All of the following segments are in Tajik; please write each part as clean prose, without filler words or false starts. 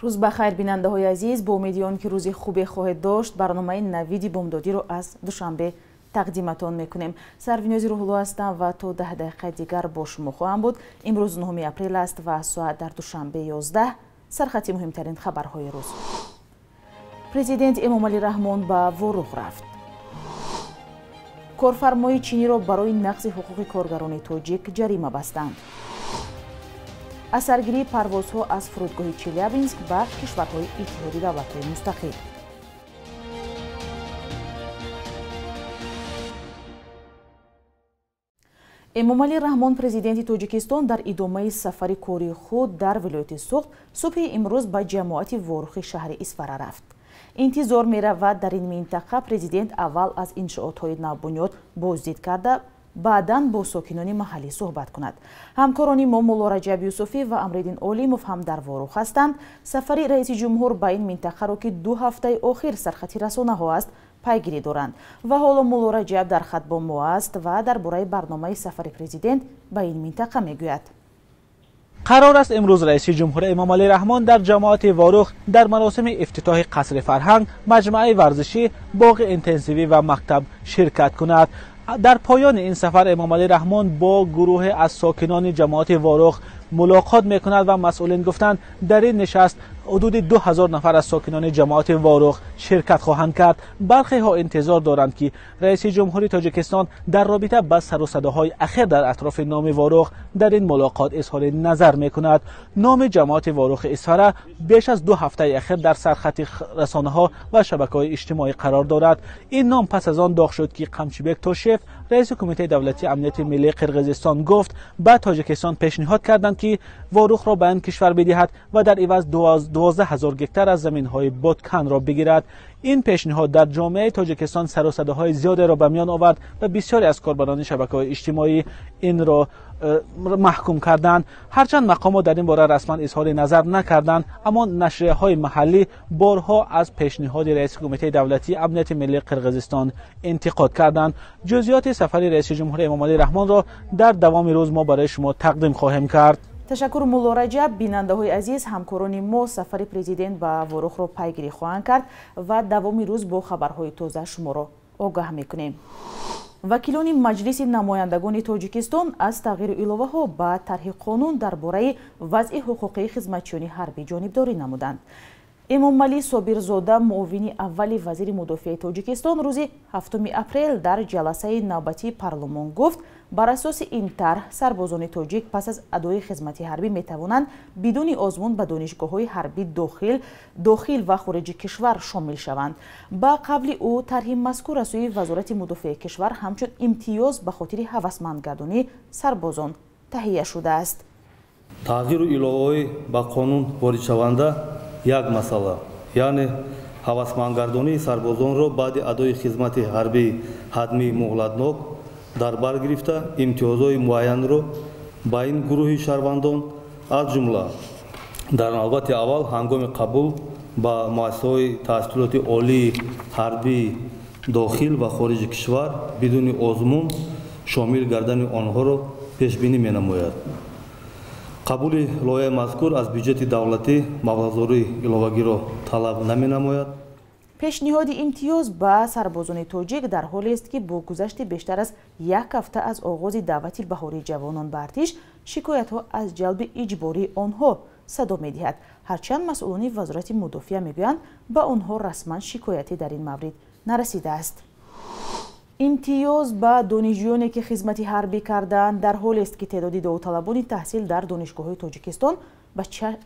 Рӯз ба хайр, бинандаҳои азиз. Бо умеди он ки рӯзи хубе хоҳед дошт, барномаи навиди бомдодиро аз Душанбе тақдиматон мекунем. Сарвинози Рӯҳулло ҳастам ва то 10 дақиқаи дигар бо шумо хоҳам буд. Имрӯз 9 апрел аст ва соат дар Душанбе 11. Сархати муҳимтарин хабарҳои рӯз. Президент Эмомалӣ Раҳмон ба Ворух рафт. Корфармои чиниро барои нақзи ҳуқуқи коргарони тоҷик ҷарима бастанд. Аз саргирии парвозҳо аз фурудгоҳи Челябинск ба кишварҳои Иттиҳоди давлатҳои мустақил. Эмомалӣ Раҳмон, президенти Тоҷикистон, дар идомаи сафари кории худ дар вилояти Суғд субҳи имрӯз ба ҷамоати Ворухи шаҳри Исфара рафт. Интизор меравад, дар ин минтақа президент аввал аз иншоотҳои навбунёд боздид карда, баъдан бо сокинони маҳаллӣ суҳбат кунад. Ҳамкорони мо Мулло Раҷаб Юсуфӣ ва Амриддин Олимов ҳам дар Ворух ҳастанд. Сафари раиси ҷумҳур ба ин минтақаро, ки 2 ҳафтаи охир сархати расонаҳо аст, пайгирӣ доранд. Ва ҳоло Мулло Раҷаб дар хат бо мо аст ва дар бораи барномаи сафари президент ба ин минтақа мегӯяд. Қарор аст имрӯз раиси ҷумҳур Эмомалӣ Раҳмон дар ҷамоати Ворух дар маросими ифтитоҳи қасри фарҳанг, маҷмӯаи варзишӣ, боғи интенсивӣ ва мактаб ширкат кунад. Дар поёни ин сафар Эмомалӣ Раҳмон бо гурӯҳе аз сокинони ҷамоати Ворух мулоқот мекунад ва масъулин гуфтанд, дар ин нишаст ҳудуди 2000 нафар аз сокинони ҷамоати Ворух ширкат хоҳанд кард. Бархеҳо интизор доранд, ки раиси ҷумҳури Тоҷикистон дар робита ба сару садоҳои ахир дар атрофи номи Ворух дар ин мулоқот изҳори назар мекунад. Номи ҷамоати Ворухи Исфара беш аз 2 ҳафтаи ахир дар сархати расонаҳо ва шабакаҳои иҷтимоӣ қарор дорад. Ин ном пас аз он доғ шуд, ки Қамчибек Тошев, раиси Кумитаи давлатии амнияти миллии Қирғизистон, гуфт ба Тоҷикистон пешниҳод карданд, ки Ворухро ба ин кишвар бидиҳад ва дар иваз 12 000 гектар аз заминҳои Ботканро бигирад. Ин пешниҳод дар ҷомеаи Тоҷикистон сару садоҳои зиёдеро ба миён овард ва бисёре аз корбарони шабакаҳои иҷтимоӣ инро маҳкум карданд. Ҳарчанд мақомот дар ин бора расман изҳори назар накарданд, аммо нашрияҳои маҳаллӣ борҳо аз пешниҳоди раиси Кумитаи давлатии амнияти миллии Қирғизистон интиқод карданд. Ҷузъиёти сафари раиси ҷумҳур Эмомалӣ Раҳмонро дар давоми рӯз мо барои шумо тақдим хоҳем кард. Ташаккур, Мулло Раҷаб. Бинандаҳои азиз, ҳамкорони мо сафари президент ба Ворухро пайгирӣ хоҳанд кард ва давоми рӯз бо хабарҳои тоза шуморо огаҳ мекунем. Вакилони Маҷлиси намояндагони Тоҷикистон аз тағйиру иловаҳо ба тарҳи қонун дар бораи вазъи ҳуқуқии хизматчиёни ҳарбӣ ҷонибдорӣ намуданд. Эмомалӣ Собирзода, муовини аввали вазири мудофиаи Тоҷикистон, рӯзи 7 апрел дар ҷаласаи навбатии парлумон гуфт, бар асоси ин тарҳ сарбозони тоҷик пас аз адои хизмати ҳарбӣ метавонанд бидуни озмун ба донишгоҳҳои ҳарбӣ дохил ва хориҷи кишвар шомил шаванд. Ба қавли ӯ, тарҳи мазкур аз сӯи Вазорати мудофиаи кишвар ҳамчун имтиёз ба хотири ҳавасмандгардонии сарбозон таҳия шудааст. Тағйиру иловаҳои ба қонун воридшаванда як масъала, яъне ҳавасмандгардонии сарбозонро баъди адои хизмати ҳарбии ҳатмии муҳлатнок дар бар гирифта, имтиёзҳои муайянро ба ин гурӯҳи шаҳрвандон, аз ҷумла дар навбати аввал ҳангоми қабул ба муассисаҳои таҳсилоти олии ҳарбии дохил ва хориҷи кишвар бидуни озмун шомил гардани онҳоро пешбинӣ менамояд. Қабули лоиҳаи мазкур аз бюҷети давлатӣ маблағгузории иловагиро талаб наменамояд. Пешниҳоди имтиёз ба сарбозони тоҷик дар ҳолест, ки бо гузашти бештар аз як ҳафта аз оғози даъвати баҳории ҷавонон ба артиш, шикоятҳо аз ҷалби иҷбории онҳо садо медиҳад. Ҳарчанд масъулони Вазорати мудофиа мегӯянд, ба онҳо расман шикояте дар ин маврид нарасидааст. Имтиёз ба донишҷӯёне, ки хизмати ҳарбӣ карданд, дар ҳолест, ки теъдоди довталабони таҳсил дар донишгоҳҳои Тоҷикистон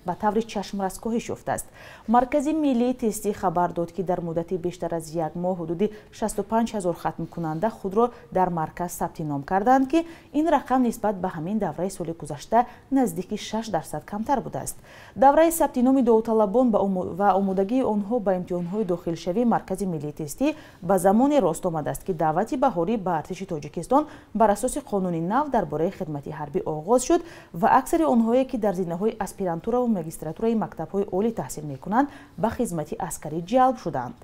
ба таври чашмрас коҳиш ёфтааст. Маркази миллии тестӣ хабар дод, ки дар муддати бештар аз як моҳ ҳудуди 65 ҳазор хатмкунанда худро дар марказ сабти ном карданд, ки ин рақам нисбат ба ҳамин давраи соли гузашта наздики 6% камтар будааст. Давраи сабти номи довталабон ва омодагии онҳо ба имтиҳонҳои дохилшавии Маркази миллии тестӣ ба замоне рост омадааст, ки даъвати баҳорӣ ба артиши Тоҷикистон бар асоси қонуни нав дар бораи хидмати ҳарбӣ оғоз шуд ва аксари онҳое, ки дар зинаҳои аспирантура ва магистратураи мактабҳои олӣ таҳсил мекунанд, ба хизмати аскарӣ ҷалб шуданд.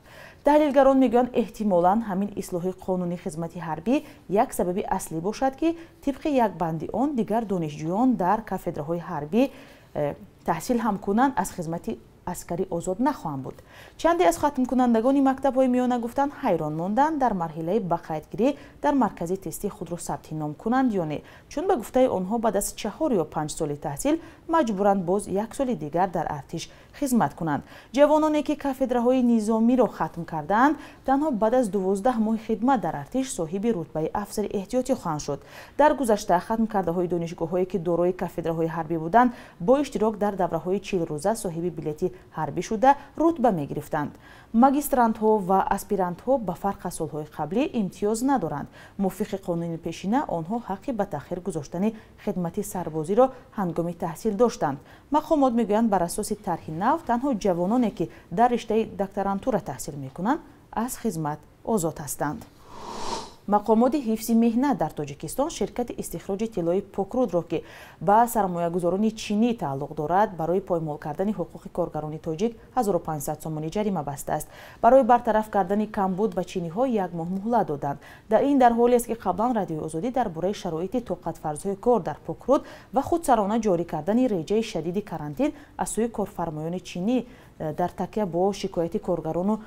Таҳлилгарон мегӯянд, эҳтимолан ҳамин ислоҳи қонуни хизмати ҳарбӣ як сабаби аслӣ бошад, ки тибқи як банди он дигар донишҷӯён дар кафедраҳои ҳарбӣ таҳсил ҳам кунанд, аз хизмати аскарӣ озод нахоҳанд буд. Чанде аз хатмкунандагони мактабҳои миёна гуфтанд, ҳайрон монданд дар марҳилаи ба қайдгирӣ дар маркази тестӣ худро сабти ном кунанд ё не, чун ба гуфтаи онҳо баъд аз 4 ё 5 соли таҳсил маҷбуранд боз як соли дигар дар артиш хизмат кунанд. Ҷавононе ки кафедраҳои низомиро хатм кардаанд, танҳо баъд аз 12 моҳи хидмат дар артиш соҳиби рутбаи афсари эҳтиётӣ хоҳанд шуд. Дар гузашта хатмкардаҳои донишгоҳҳое ки дорои кафедраҳои ҳарбӣ буданд, бо иштирок дар давраҳои 40 рӯза соҳиби билети ҳарбӣ шуда рутба мегирифтанд. Магистрантҳо ва аспирантҳо ба фарқ аз солҳои қаблӣ имтиёз надоранд. Мувофиқи қонуни пешина онҳо ҳаққи ба таъхир гузоштани хидмати сарбозиро ҳангоми таҳсил доштанд. Мақомот мегӯянд, бар асоси тарҳи нав танҳо ҷавононе ки дар риштаи докторантура таҳсил мекунанд, аз хизмат озод ҳастанд. Мақомоти ҳифзи меҳнат дар Тоҷикистон ширкати истихроҷи тиллои Покрудро, ки ба сармоягузорони чинӣ тааллуқ дорад, барои поймол кардани ҳуқуқи коргарони тоҷик 1500 сомонӣ ҷарима бастааст. Барои бартараф кардани камбуд ба чиниҳо як моҳ муҳлат доданд. Дар ин дар ҳолест ки қаблан Радиои Озодӣ дар бораи шароити тоқатфарзои кор дар Покруд ва худсарона ҷорӣ кардани реҷаи шадиди карантин аз сӯи корфармоёни чинӣ дар такя бо шикояти коргарону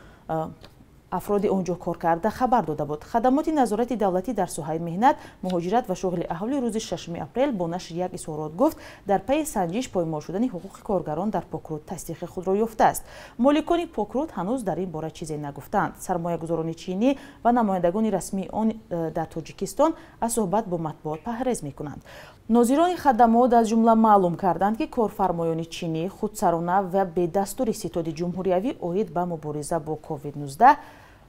афроди он ҷо кор карда хабар дода буд. Хадамоти назорати давлатӣ дар соҳаи меҳнат, муҳоҷират ва шуғли аҳолӣ рӯзи 6 апрел бо нашри як изҳорот гуфт, дар пайи санҷиш поймол шудани ҳуқуқи коргарон дар Покруд тасдиқи худро ёфтааст. Моликони Покруд ҳанӯз дар ин бора чизе нагуфтанд. Сармоягузорони чинӣ ва намояндагони расмии он дар Тоҷикистон аз суҳбат бо матбуот паҳрез мекунанд. Нозирони хадамот аз ҷумла маълум карданд, ки корфармоёни чинӣ худсарона ва бедастури ситоди ҷумҳуриявӣ оид ба мубориза бо COVID-19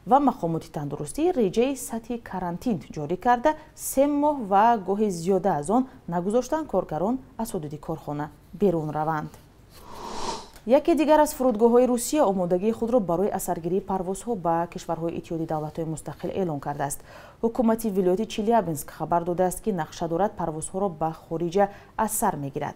ва мақомоти тандурустӣ реҷаи сатҳи карантин ҷорӣ карда, 3 моҳ ва гоҳе зиёда аз он нагузоштанд коргарон аз ҳудуди корхона берун раванд. Яке дигар аз фурудгоҳҳои Русия омодагии худро барои асаргирии парвозҳо ба кишварҳои Иттиҳоди давлатҳои мустақил эълон кардааст. Ҳукумати вилояти Челябинск хабар додааст, ки нақша дорад парвозҳоро ба хориҷа аз сар мегирад.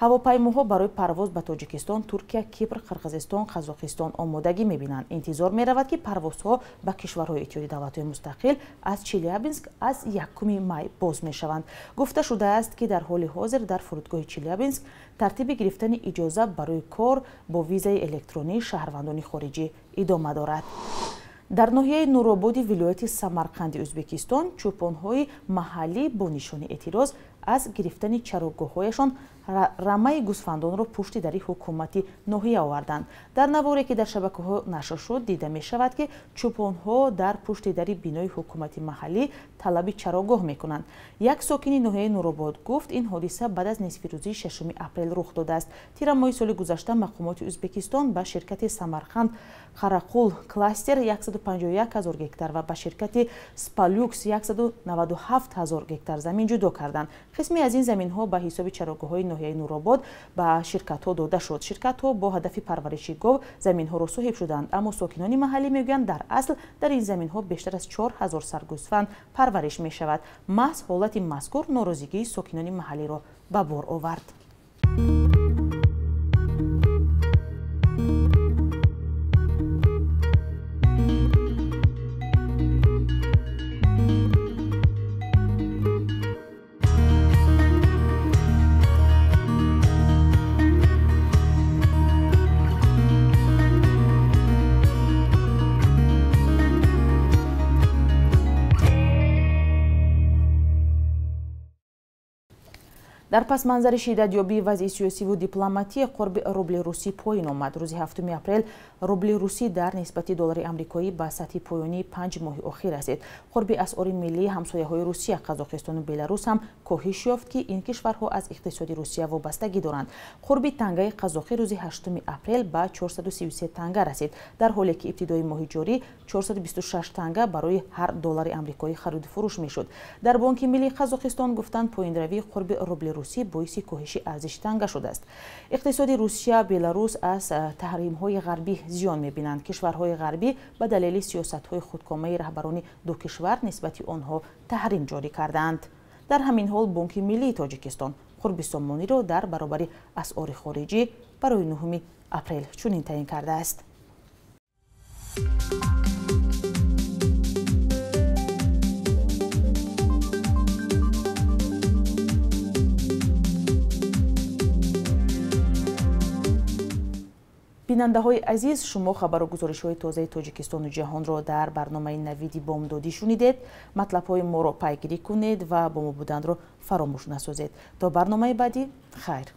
Ҳавопаймоҳо барои парвоз ба Тоҷикистон, Туркия, Кипр, Қирғизистон, Қазоқистон омодагӣ мебинанд. Интизор меравад, ки парвозҳо ба кишварҳои Иттиҳоди давлатҳои мустақил аз Челябинск аз 1 май боз мешаванд. Гуфта шудааст, ки дар ҳоли ҳозир дар фурудгоҳи Челябинск тартиби гирифтани иҷоза барои кор бо визаи электронии шаҳрвандони хориҷӣ идома дорад. Дар ноҳияи Нурободи вилояти Самарқанди Ӯзбекистон чӯпонҳои маҳаллӣ бо нишони эътироз аз гирифтани чарогоҳҳояшон рамаи гӯсфандонро пушти дари ҳукумати ноҳия оварданд. Дар наворе ки дар шабакаҳо нашр шуд, дида мешавад, ки чӯпонҳо дар пушти дари бинои ҳукумати маҳаллӣ талаби чарогоҳ мекунанд. Як сокини ноҳияи Нуробод гуфт, ин ҳодиса баъд аз нисфирӯзии 6 апрел рух додааст. Тирамоҳи соли гузашта мақомоти Ӯзбекистон ба ширкати Самарқанд Қарақул кластер 151 ҳазор гектар ва ба ширкати Спалюкс 197 ҳазор гектар замин ҷудо карданд. Қисме аз ин заминҳо ба ҳисоби чарогоҳҳои ноҳияи Нуробод ба ширкатҳо дода шуд. Ширкатҳо бо ҳадафи парвариши гов заминҳоро соҳиб шуданд, аммо сокинони маҳаллӣ мегӯянд, дар асл дар ин заминҳо бештар аз 4000 сар гӯсфанд парвариш мешавад. Маҳз ҳолати мазкур норозигии сокинони маҳаллиро ба бор овард. Дар пасманзари шиддатёбии вазъи сиёсиву дипломатӣ қурби рубли русӣ поён омад. Рӯзи 7 апрел рубли русӣ дар нисбати доллари амрикоӣ ба сатҳи поёнии 5 моҳи охир расид. Қурби асъори миллии ҳамсояҳои Русия, Қазоқистону Беларус ҳам коҳиш ёфт, ки ин кишварҳо аз иқтисоди Русия вобастагӣ доранд. Қурби тангаи қазоқӣ рӯзи 8 апрел ба 433 танга расид, дар ҳоле ки ибтидои моҳи ҷорӣ 426 танга барои ҳар доллари амрикоӣ хариду фурӯш мешуд. Дар Бонки миллии Қазоқистон гуфтанд, поёнравии қурби рубли русӣ боиси коҳиши арзиши танга шудааст. Иқтисоди Русия, Беларус аз таҳримҳои ғарбӣ зиён мебинанд. Кишварҳои ғарбӣ ба далели сиёсатҳои худкомаи раҳбарони ду кишвар нисбати онҳо таҳрим ҷорӣ кардаанд. Дар ҳамин ҳол Бонки миллии Тоҷикистон қурби сомониро дар баробари асъори хориҷӣ барои 9 апрел чунин таъин кардааст. Бинандаҳои азиз, шумо хабару гузоришҳои тозаи Тоҷикистону ҷаҳонро дар барномаи Навиди бомдодӣ шунидед. Матлабҳои моро пайгирӣ кунед ва бо мо буданро фаромӯш насозед. То барномаи баъдӣ, хайр.